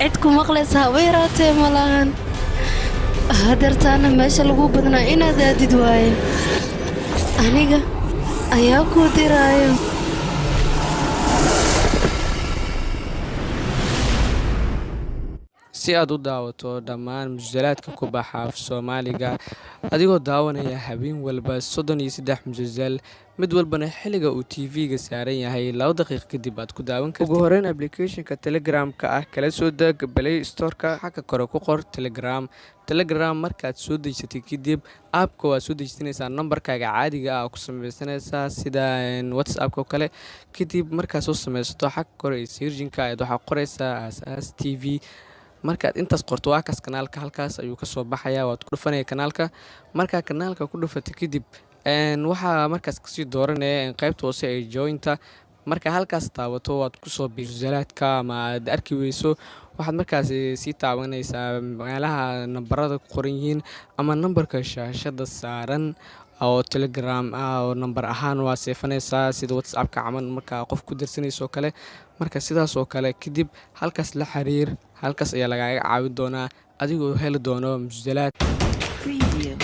Cid ku maqlaysa haba yaraatee ma lahan. Hadeertaana meesha lagu badnaa inaad aadid waaye. Aniga ayaa kuu diraayo. Si aad u daawato dhammaan musalsalaadka ku baxa af Soomaaliga adigoo daawanaya habeen walba 33 musalsal, mid walbana xilliga uu TV-ga saaran yahay 2 daqiiqo kadib aad ku daawan kartid. Ugu horeyn, applicationka Telegramka ah kala soo deg Play Store-ka. Xagga kore ku qor Telegram. Telegram markaad soo dejisatay kadib, appka waad soo dejisanaysaa, nambarkaaga caadiga ah ku sameysanaysaa sida WhatsApp oo kale. Kadib markaad soo sameysato, xagga kore ee searching-ka ayaad waxaa qoraysaa Aasaas TV. Markaad intaas qorto, waa kaas kanaalka, halkaas ayuu kasoo baxayaa. Waad ku dhufanaya kanaalka. Markaa kanaalka ku dhufatay kadib, waxaa markaas kasii dooranaya qaybta hoose ee jointa. Marka halkaas taabato, waad kusoo musalsalaadka ama aad arki weyso, waxaad markaas sii taabanaysaa meelaha nambarada ku qoran yihiin ama nambarka shaashada saaran oo Telegram ah, oo nambar ahaan waa seefanaysaa sida WhatsAppka camal markaa qof ku dirsanayso oo kale. Marka sidaas oo kale kadib halkaas la xiriir, halkaas ayaa lagaaga caawin doonaa adigoo heli doono musalsalaad. Preview.